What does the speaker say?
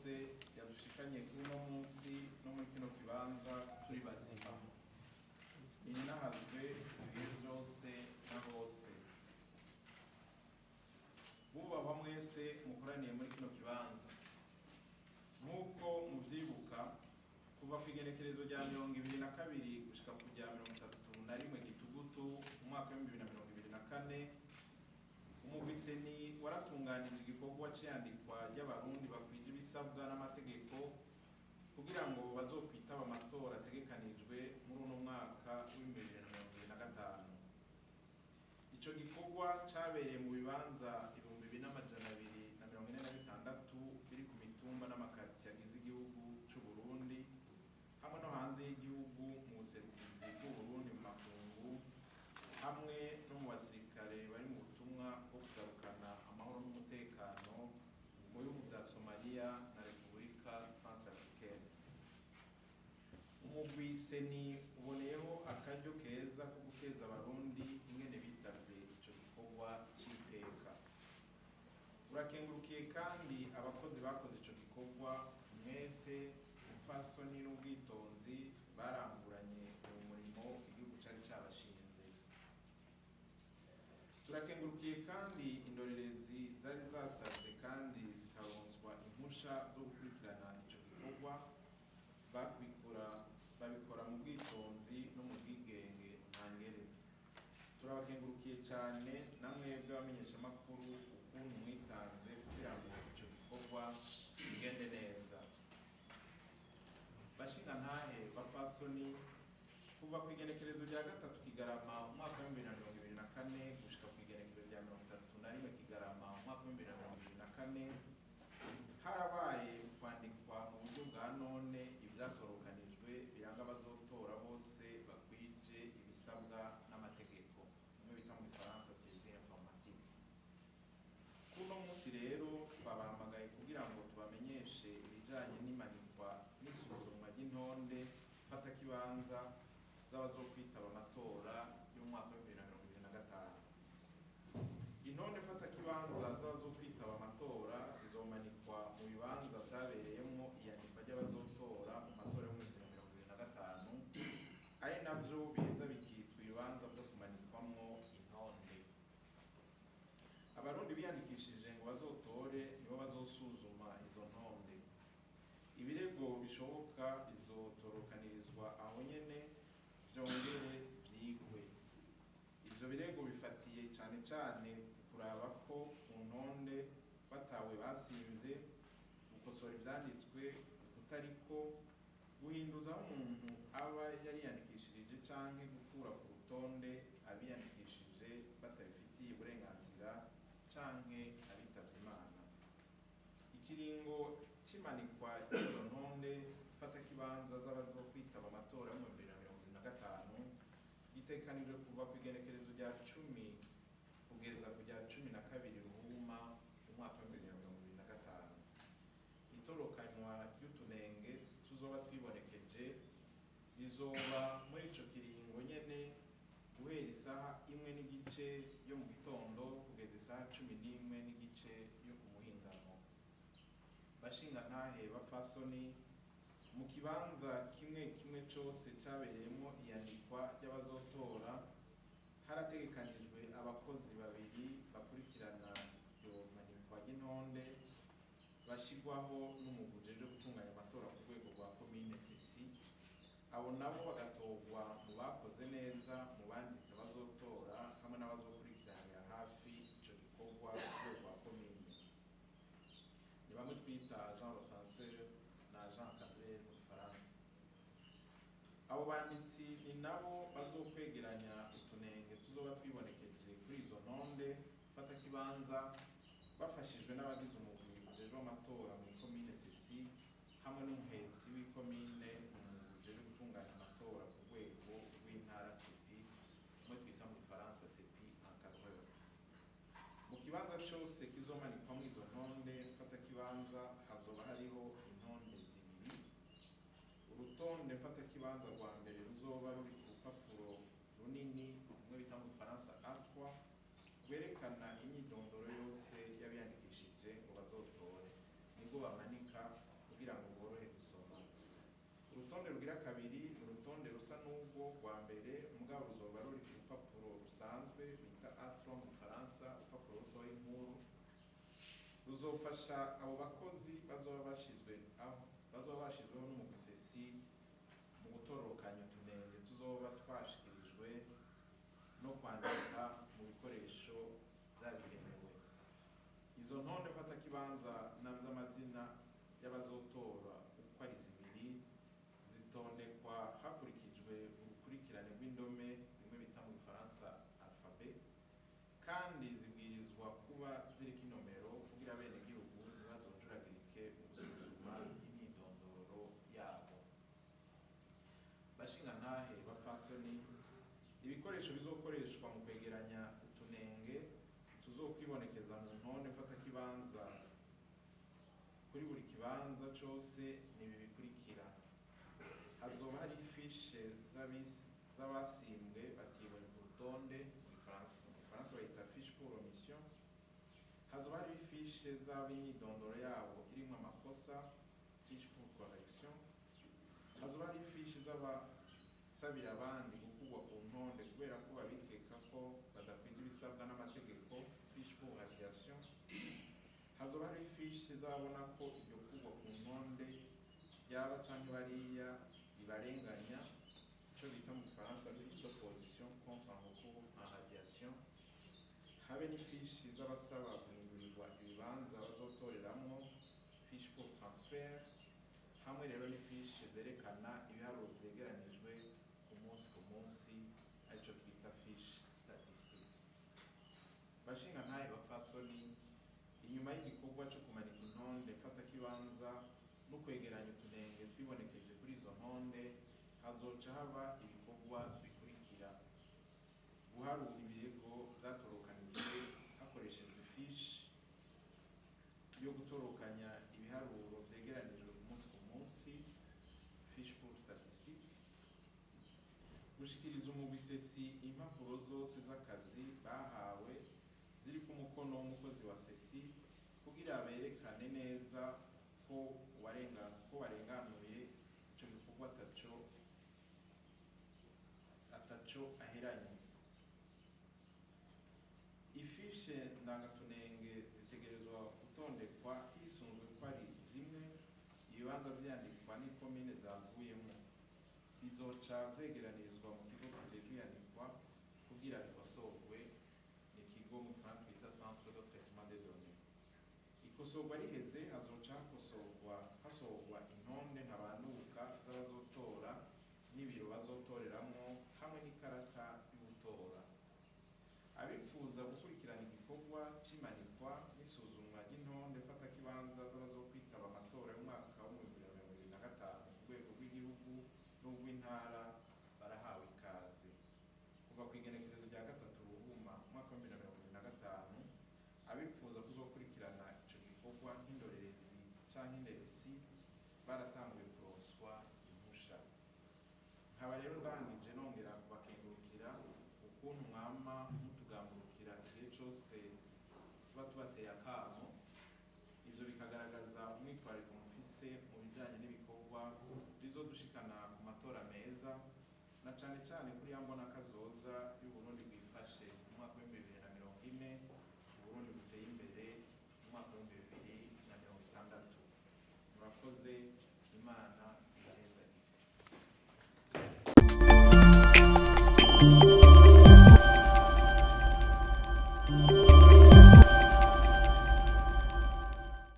byose yadushikanye kuri uno munsi no muri kino kibanza turi bazima. Ninahazwe ibihe byose na hose. Bubahwa mwese mukoraniye muri kino kibanza, nk'uko muvyibuka, kuva ku igenekerezo rya 22 gushika ku rya 31 Gitugutu umwaka w'2024, umugwi CENI waratunganije igikorwa c'iyandikwa ry'Abarundi bakwije ibisabwa n'amategeko kugira ngo bazokwitaba amatora ategekanijwe muri uno mwaka w'2025. Ico gikorwa cabereye mu bibanza 2246 biri ku mitumba n'amakaritsiye agize igihugu c'u Burundi, hamwe no hanze y'igihugu mu buserukizi bw'Uburundi mu makungu, hamwe no mu basirikare bari mu butumwa bwo kugarukana amahoro n'umutekano mu bihugu vya Somalia na Repubulika Centrafricaine. Umugwi CENI uboneyeho akaryo keza ko gukeza Abarundi ingene bitavye ico gikorwa c'iteka. Urakengurukiye kandi abakozi bakoze ico gikorwa umwete, umupfasoni n'ubwitonzi baranguranye uwo murimo igihugu cari cabashinze. Turakengurukiye kandi indorerezi zari zasavye kandi zikaronswa impusha zo gukurikirana ico gikorwa, babikora mu bwitonzi no mu bwigenge ntangere. Turabakengurukiye cyane namwebwe abamenyeshamakuru ukuntu mwitanze kugira ngo ico gikorwa kigende neza. Bashingantahe, bapfasoni, kuva ku igenekerezo rya 3 Kigarama umwaka w'2024 gushika ku igenekerezo rya 31 Kigarama umwaka w'2024, harabaye kwandikwa mu buryo bwa none ivyatorokanijwe biranga abazotora bose bakwije ibisabwa n'amategeko, bimwe bita mu Gifaransa saisie informatique. Kuno munsi rero twabahamagaye kugira ngo tubamenyeshe ibijanye n'imanikwa n'isuzumwa ry'intonde mfatakibanza z'abazokwitaba amatora y'umwaka w'2025. Intonde mfatakibanza z'abazokwitaba amatora zizomanikwa mu bibanza vyabereyemwo iyandikwa ry'abazotora mu matora y'umwaka w'2025, ari navyo biheza bikitwa ibibanza vyo kumanikwamwo intonde. Abarundi biyandikishije ngo bazotore nibo bazosuzuma izo ntonde. Ibirego bishoboka bizotorokanirizwa aho nyene, vyongere vyigwe. Ivyo birego bifatiye cane cane ku kuraba ko ku ntonde batawe basimvye, gukosora ivyanditswe ukutariko, guhinduza aho umuntu aba yariyandikishirije canke gukura ku rutonde abiyandikishije batabifitiye uburenganzira canke abitavye Imana. Ikiringo c'imanikwa ry'izo ntonde mfatakibanza z'abazokwitaba amatora yo mu 2025 gitegekanijwe kuva ku igenekerezo rya 10 kugeza ku rya 12 Ruhuma umwaka w'2025. Itorokanywa ry'utunenge tuzoba twibonekeje rizoba muri ico kiringo nyene, guhera isaha 1:30 yo mu gitondo kugeza isaha 11:30 yo ku muhingamo. Bashingantahe, bapfasoni, mu kibanza kimwe kimwe cose cabereyemwo iyandikwa ry'abazotora harategekanijwe abakozi babiri bakurikirana iryo manikwa ry'intonde, bashirwaho n'umugwi ujejwe gutunganya amatora ku rwego rwa komine CECI. Abo nabo bagatorwa mu bakoze neza mu banditse abazotora hamwe n'abazokurikiranira hafi ico gikorwa ku rwego rwa komine. Ni bamwe twita agent recenseur na agent encadreur mu Gifaransa. Abo banditsi ni nabo bazokwegeranya utunenge tuzoba twibonekeje kuri izo ntonde mfatakibanza, bafashijwe n'abagize umugwi ujejwe amatora mu komine CECI hamwe n'umuhetsi w'ikomine mu mugwi ujejwe gutunganya amatora ku rwego rw'intara CEPI, umwe twita mu Gifaransa CEPI encadreur. Mu kibanza cose kizomanikwamwo izo ntonde mfatakibanza hazoba hariho intonde zibiri. Urutonde mfatakibanza rwa mbere ruzoba ruri ku rupapuro runini, rumwe bita mu Gifaransa A3, rwerekana imyidondoro yose y'abiyandikishije ngo bazotore, nibwo bamanika. Urutonde rugira kabiri ni urutonde rusa n'ubwo rwa mbere, mugabo ruzoba ruri ku rupapuro rusanzwe bita A3 mu Gifaransa, urupapuro rutoya inkuru. Ruzofasha abo bakozi bazoba bashizweho n'umugwi CECI mu gutororokanya utunenge tuzoba twashikirijwe no kwandika mu bikoresho vyabigenewe. Izo ntonde mfatakibanza z'amazina y'abazotora uko ari zibiri zitondekwa hakurikijwe urukurikirane rw'indome, bimwe bita mu Gifaransa alphabet, kandi zibwirizwa kuba ziriko inomero kugira abenegihugu ntibazojuragirike mu gusuzuma imyidondoro yabo. Bashingantahe, bapfasoni, ibikoresho bizokoreshwa mu kwegeranya utunenge tuzokwibonekeza mu ntonde mfatakibanza kuri buri kibanza cose ni ibi bikurikira: hazoba hari ifishe z'abasimbwe batibonye ku rutonde, mu Gifaransa bayita fiche pour omission. Hazoba hari ifishe z'ab'imyidondoro yabo irimwo amakosa, fiche pour correction. Hazoba hari ifishe z'abasabira abandi gukurwa ku ntonde kubera ko babikeka ko badakwije ibisabwa n'amategeko, fiche pour radiation. Hazoba hari ifishe z'ababona ko iryo kurwa ku ntonde ryaba canke bariya ribarenganya, ico bita mu Gifaransa fiche d'opposition contre un recours en radiation. Habe n'ifishi z'abasaba guhindurirwa ibibanza bazotoreramwo, fiche pour transfert, hamwe rero n'ifishi zerekana ibiharuro vyegeranijwe ku munsi ku munsi, arico twita fiche statistique. Bashingantahe, bapfasoni, inyuma y'igikorwa co kumanika intonde mfatakibanza no kwegeranya utunenge twibonekeje kuri izo ntonde, hazoca haba ibikorwa bikurikira: guharura ibirego vyatorokanijwe hakoreshejwe ifishi yo gutorokanya ibiharuro vyegeranijwe ku munsi ku munsi, fiche pour statistique; gushikiriza umugwi CECI impapuro zose z'akazi bahawe ziriko umukono w'umukozi wa CECI kugira berekane neza ko warenganuye ico gikorwa ataco aheranye. Ifishe ndangatunenge zitegerezwa gutondekwa hisunzwe ko ari zimwe ibibanza vyandikwa n'ikomine zavuyemwo. Bizoca vyegeranirizwa mu kigo kijejwe iyandikwa kugira bikosorwe, ni ikigo mu Gifaransa twita centre de traitement des données. Ikosorwa riheze, hazoca hasohorwa intonde ntabanduka z'abazotora n'ibiro bazotoreramwo hamwe n'ikarata y'ugutora. Abipfuza gukurikirana igikorwa c'imanikwa n'isuzumwa ry'intonde mfatakibanza z'abazokwitaba amatora y'umwaka w'2025 ku rwego rw'igihugu n'urw'intara barahawe ikaze. Kuva kw'igenekerezo rya 3 Ruhuma umwaka w'2025, abipfuza kuzokurikirana ico gikorwa nk'indorerezi canke inderetsi baratanguye kuronswa impusha. Nkaba rero ndangije nongera kubakengurukira ukuntu mwama mutugamburukira igihe cose tuba tubateye akamo. Ivyo bikagaragaza umwitwarariko mufise mu bijanye n'ibikorwa bizodushikana ku matora meza, na cane cane kuri ya mbona kazoza y'Uburundi bwifashe mu mwaka w'2040, Uburundi buteye imbere mu mwaka w'2060. Murakoze, Imana.